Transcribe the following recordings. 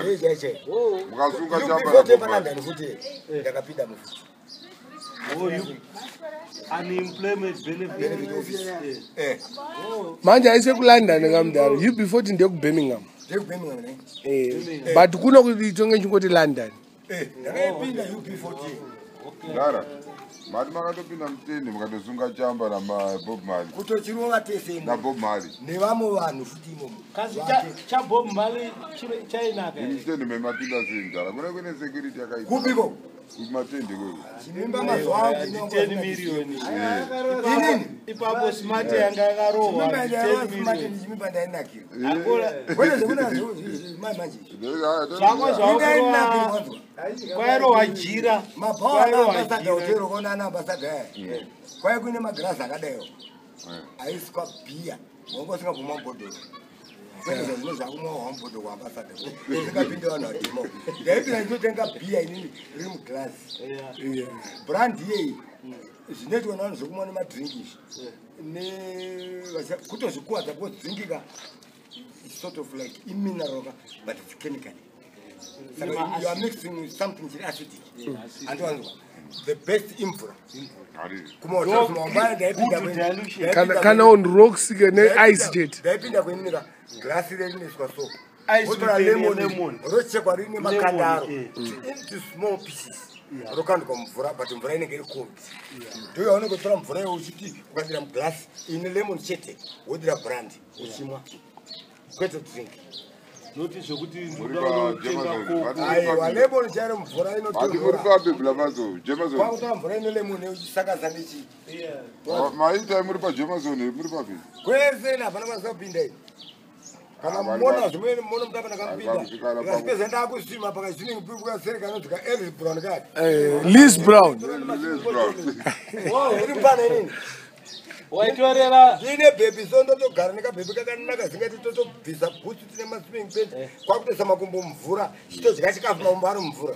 Mali. Chaichai. Mukasunga chamba UB40 na Bob Marley. paLondon futi ndakapinda mufuti. Oh, you unemployment benefit. Benefit office. Eh. Manje aise kuLondon kamudaro, UB40 ndeyekuBirmingham. NdekuBirmingham ne. But kuno kuti tonge chingoti London. Ndakaipinda UB40. Dara. Mati makatopinda mutende mukatosunga chamba naBob Marley. Kutochirova tese imo. NaBob Marley. Nevamwe vanhu futi imomo. Kasi Vake. chaBob Marley chainaka. Ini mutende memapinda sei mudara? Kune security yakaipa. Kupiko? Kumatende kweko. Chimimba mazuva angu inongo 10 million. Inini? Ipapo smart yanga yakarohwa Chimimba 10 ndaiva smart, million. chimimba ndainakirwa. Akora Kwete zvekuna mai manje. Zvako Indainakirwa. zvaukurova kwairohwa jira. Mabhawa ana Kwairohwa ambassador jira. hotero kona ana ambassador aya. Kwai kune magirazi akadaiwo. Aiswa bhiya. Wanga usingabvuma mubhodhoro. Kwete zvazvino zvakumwa wamubhodhoro kuambassador. Usingapinde vanhu vadhima. Ndaipinda ndichitotenga bhiya inini riri mugirazi. Brand iyeyi zvinoitwa navanhu zvekumwa nemadrink izvi kutozvikuwadza because drinkika is sort of like imineral ka, but it's chemical. Saka you are mixing with something chiri acidic. Andiwanzwa the best imvura kumahotels mawambaya ndaipinda Good dilution. Kana on rocks ke ne-ice chete. Ndaipinda kwenyika, glasi rinoiswa so. Ice Wotora with the lemon, lemon. rochekwa rine makandaro Lemon, into small pieces, rokandwa mumvura, but mvura inenge iri cold. Ndo yaunenge utora mvura iwo uchiti ukadira muglasi ine lemon chete, wodira brand uchimwa, kwete drink. Noti zvekuti Muri ndoda pa kunotenga Jemazon. koko. Aiwa, lemon chairo mvura Mati muri inotonhora. papi Blamazo? Jemazon. Kwakutora mvura ine lemon uchisakaza nechi. Maita muri paJemazon muri papi? Kwese hapana masapinda ini kana Ah, mona zvimweni mona mutapa ndakapinda. Vanhu vakusvikana Ndikasipedza ndakusvima pakazvinenge kaseri kanonzi kaElvis Brown kati. Liz Brown. Les Brown. Iri mupana inini. Waitorera Ndine bhebhi so ndotogara nekabhebhi kakanaka zingati totobvisa bhutsu tine maswimming pant kwakutoisa makumbo mumvura chitodya chikafu makumbo ari mumvura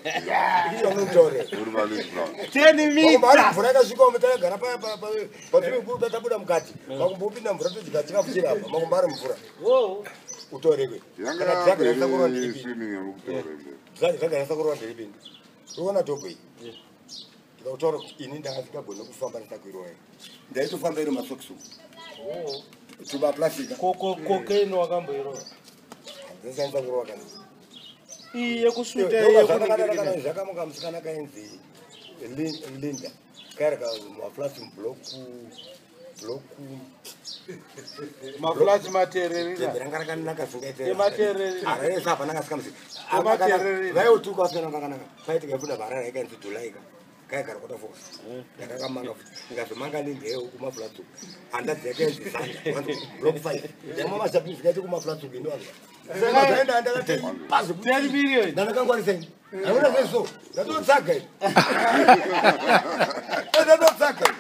ichanotaurera. Muri pa Les Brown. 10 Makumbo ari mita. mvura yakasvika umu takagara paswimming pool tatabuda mukati makumbo opinda mvura todya chikafu chiri apa makumbo ari mumvura. Oh. Utorekwe. Yanga Kana drug raisa kurova ndiripini. swimming yamukutaura inde. Drug raisa kurova ndiripini. Unoona dhobho iyi ndikakutaura kuti ini ndakasingagone kufamba ndisakuirova iyi ndaitofamba iri masokisi uku tumaplastika. Koko cocaine wakamboirova. Dzishandisa kurova kana Iyi yekusvuta iyi yekuningirikina. Zvakamuka musikana kainzi Linda kairika maflasi mubloku bloku. Maflasi matererera. Ranga rakanaka zingaite. Ematererera. Harare hapana kasika Ematererera. vaiotuka vasikana vakanaka paitika ifunda harare yakainzi Dhulaika kaigara kwatafoka ndakakamanga futi ndikazomanga lindeyo kumaflats uku handadzi yakainzi Sanda block 5 ndamwa mashapi zikaite kumaflats uku inowanzwa saka ndakati pazi. 10 million. Ndandakangwarisa ini aona seso ndatotsaga ini ndatotsaga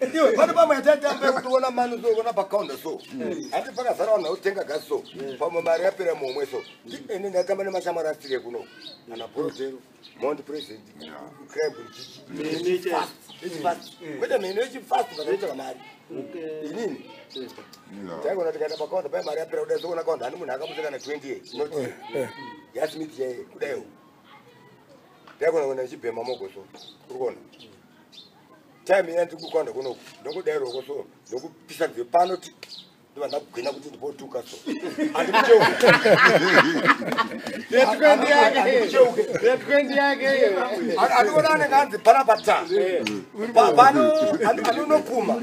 ini iwe pane pamwe yataitamba yekuti ona mani so ona pakaunda so hati pakazara vanhu vakutenga gasi so pamwe mari yapera muhomwe so ine ndatamba nemashamwari asitire kuno ana Borodero, Mount President, Crime Mene kwete mheno yechifast vakaitsvaka mari inini taigona tikaenda pakaunda pai mari yapera kudai soona kaunda hani munhu akabudisa kana 20 not yaSmith chaiye kudaiwo taigona kuenda ndichibhema mogo so uri kuona time iya ndiri kukaunda kunoku ndokudai roko so ndokupisa nzeve pano ti ndobva ndagwina kuti ndipotuka so handikucheuke. Ye20 yake. Handikucheuke. Ye20 yake iyo. Andikuona anenge anzi panapa ta pano andinopuma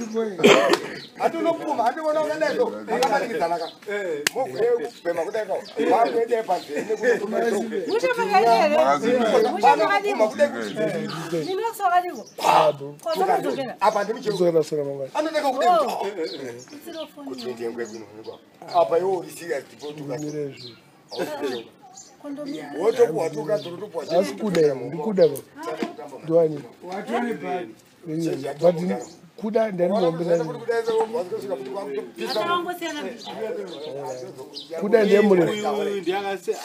andinopuma andikuona ukadai so akamanikidzanaka mogwe kubhema kudai kao wakuendai panzeve. Panopuma kudai kuti apa ndimucheuke. Kudzokera sora mangwana. Anoneka kudai kuti ndengwe kuno apa iwo uri serious ndipotuka. Mire izvi. Wotopuwa tuka torotopuwa. Asi kuda ndikuda ba ndiwani but kuda ndanimuombera kuda ndiye murefu. Uyu ndiakase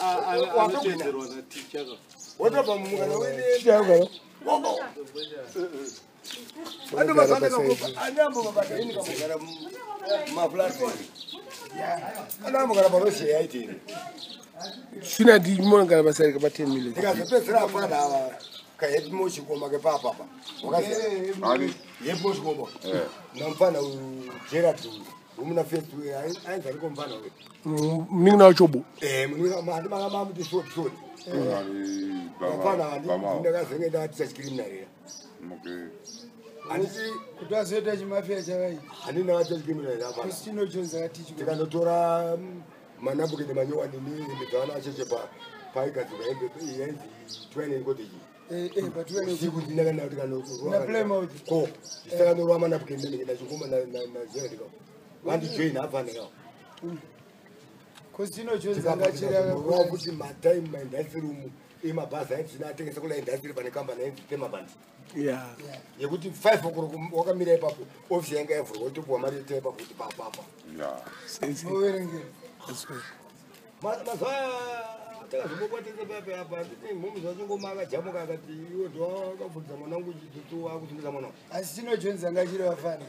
anotedzerwa naticha ka. Wotobva mumukana. Chichagara. Anambogara paroshe yaitini. Sina ndimonogara paside kapa 10 million. Ndikazopedzisira afana ava kahepimochikoma kepapapa. Wakaziya. Ani? Yepimochikoma. Namfana uyu Gerard uyu. Umuna first ainzi ariko mfana uyu. Munin'ina wachobo. Handimakamuti short short. Ani Mfana Bama. ndakazenge ndaticha chicriminal. Okay. Handiti Kuti azoita chimafia chavaita. handina vacha chicriminal afana. Christino Jones akatichi. Tikanotora manapukeni manyowani nehembe dzavana vacheche paigadzirwa hembe yainzi twainen cottage. But when Usiku ndinakana Na Plymouth. ko ndisakanorwa manapukeni nanenge nachingoma nagerard kao vandijoin afana kao. Christino Jones akachiri Tikabva akakura. kuti matime maindastry umu emabhazi aiti atengesa kula indastry pane kambani yainzi temaband Yeah. yekuti 5 o'clock wakamira ipapo ofisi yanga yavhurwa wotopuwa mari yete ipapo kuti papapa. Yeah. Overengera. Mazuva takazombokwatese apa nditi mhomzi wachingoma akajamuka akati iwe ndowakabvunza mwana wangu chitsotso akusungisa mwana wangu. Asi Tino Jones anga achiri vafana.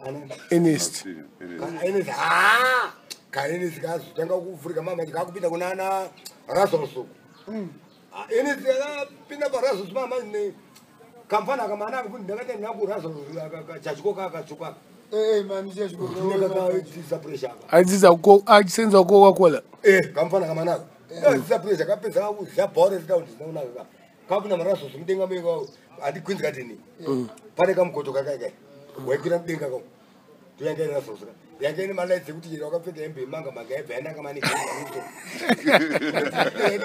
Ana Ernest. kaenesi ha kaenesi kazotanga kuvhurika mama kakupinda kuna ana rasolso. Enesi akapinda parasolso mama ne kamfana kamana akafundi ndakati ndaku rasolso chachiko kakatsuka. Mami chachiko. Ndinekakaitisa pressure aka. Aidzidza achisenza Coca-Cola. Kamfana kamanaka kaitisa pressure kapedza kakuziya bhora sikaundinaunaka kapinda marasolso mudenga muenga handikwinzi katini pane kamukoto kakaikai waikwira mudenga kao toyanga ine rasolso ka yanga ine malaitsi ekuti chero wakapfeka hembe yemanga manga yaibva yanaka maniso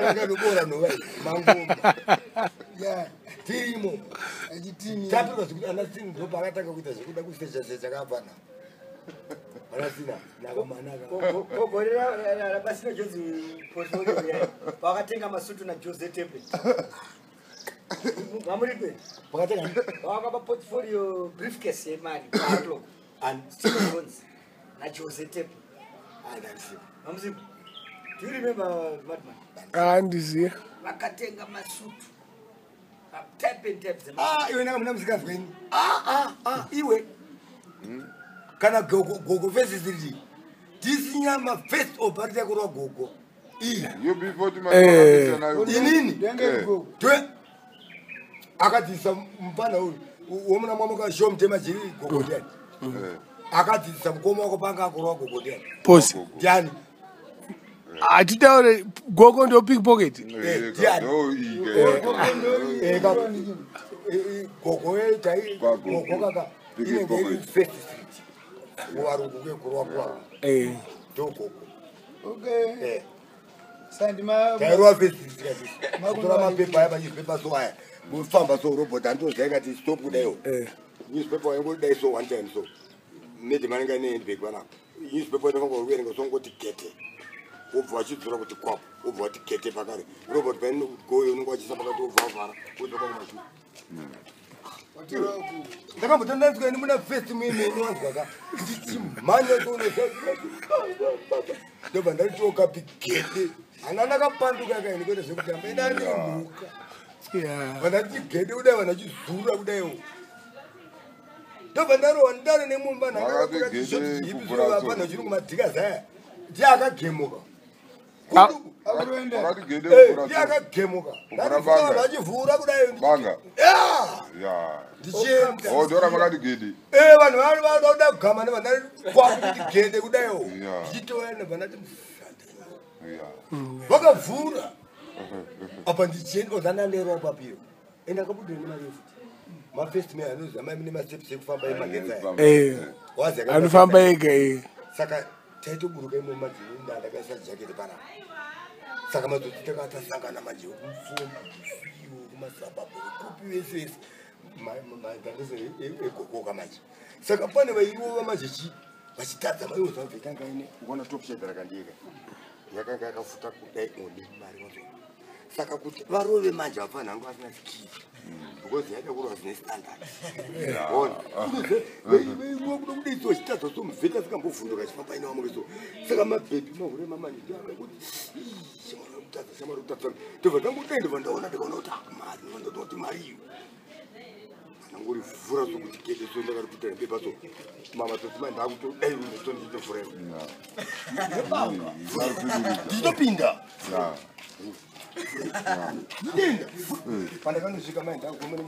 vakadobora nhova mangoma Yeah. tirimo. Achitini. Tapirwa zvekuti anasini ndo paakatanga kuita zvekuda kusecha-secha kaapana anasina nakamanaka. Gore rabasina Jones portfolio yayo vakatenga masutu naJose Tepe vamuripe. Pakatenga Vakapa portfolio briefcase yemari paatlock. Ani? Stephen Jones naJose Tepe. Anasina. Mamuzipo, do you remember, madman? Handiziye. Vakatenga masutu type and type dzema. Ah, iwe nanga muna musikanzwa ini. Iwe kana gogo gogo first street tisinyama first oparita yakurwa gogo iyi. UB40 Eh. nayo. Inini Ndenge gogo. twe akadzidzisa mupana uyu womuna mwamuka sho mutema jiri gogo ndiani? Akadzidzisa mukoma wako panga akurwa gogo ndiani? Posi. Ndiani? Hatitaure gogo ndo pickpocket. Ndiani? Gogo yetai Kwagogo. gogo kaka inenge iri first street kuvarungu kwekurwa kuvarungu. Ndo gogo. Okay. Sandi ma Tairwa first street kabisa kutora mapepa aya manewspaper so aya kufamba so robot anditoziva ikati stop kudaiwo. Newspaper waingodai so one time so mede manenge ane handbag panapa newspaper inofanirwa kuverenga so ngoti gete wobva wachidzora kuti kwapo wobva wati gete pakare robot painogoyo unenge wachisa pakati wobva wavhara wodzoka kumashure. Watora gogo. Ndakambotandadzwa ini muna first muimeni wanzwaka ndichimhanya ndobva ndaritoka pigete hana ndakapanduka kaini kwete zvekutamba ida ndimhuka. Yeah. Vandachigede kudai vandachizura kudaiwo ndobva ndarohwa ndare nemumba. Vakati gede kuvhura tsoka. Vanhu chiri kumadhika zaya ndiye akagemuka. Ah. Akuenda. Vakati gede Eh, kuvhura ndiye tsoka. akagemuka. Kuvhura Vanhu banga. vachivhura kudai. Banga. Yeah, Yeah. ndichienda. Oh, ndora makati gede. Vanhu vanoda kugama nevana kwakuti gede kudaiwo. Yeah. Ndichitouya ndobva ndati musatani. Yeah. Vakavhura apa ndichienda ozandanderwa papiyo ende akabudira nemari yefuti mafirst man anoziva mai mune masteps ekufamba emagetsi aya. Wazi akaita Anofamba ega eh. Saka taitoburuka imo madzini ndakaisa jaketi panapa saka madzotsi takatasangana manje kumfumbi kufiwo kumasabhabhu kupi vese vese madhandisi egogoka manje saka pane vairova manje chi vachitadza maiozabvetanga ine ukaona top shed rakandiyeka yakanga yakafuta kudai oni mari wazo saka kuti varove manje vapfanha vangu vasina skiri because yaida kurova zvine standard ona veiruva kuda kudeitsa vachitadza so muvheta sikambovhunduka chifamba ine vamwe so saka mabhebhi mahure mamanje kuti shamwari kutadza shamwari kutadza ndobva ndangudai ndobva ndaona ndikaona kuti ah, mari ndobva ndaona kuti mari iyo. Ndangorivhura sokuti gede so ndakariputira nebepa so mamatsotsi mai ndakutodai so ndichitovhura ndichitopinda. Ndinda pandakanosvika mai ndakuoza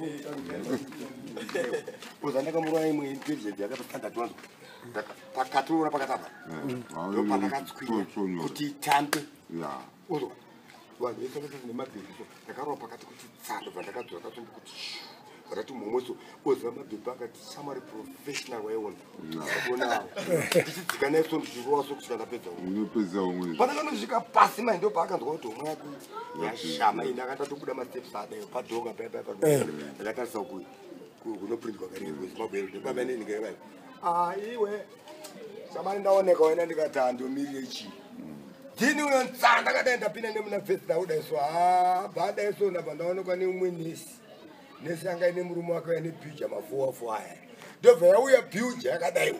ndakamurova imwe intelligent yakapa standard wanzo pakati unoona pakati apa ndopandakatswinya kuti itambe. Uzwa vanhu vese vakati nemabhebhi so ndakarova pakati kuti tsando bva ndakadzora katsombo kuti vakati mhomwe so oziva mabhebhi akati shamwari professional waiona onawo ndichidzika naye so ndichirova so kusvika ndapedza umwe. Unopedza umwe. Pandakanosvika pasi mai ndopaakanzwa kuti homwe yake yashama ini akatatobuda masteps adayo padhoka paya ndakatarisa kunoprintwa karezimbabwe ndepamaineningevai iwe shamani ndaoneka wena ndikati handomirire chii ndini uyo ntsa ndakadai ndapinda nemuna vhesi ndakudai so bhadai so ndabva ndaonekwa neumwe nesi nesi anga ine murume wake aine bhuja mafoafo aya ndobva yauya bhuja yakadai.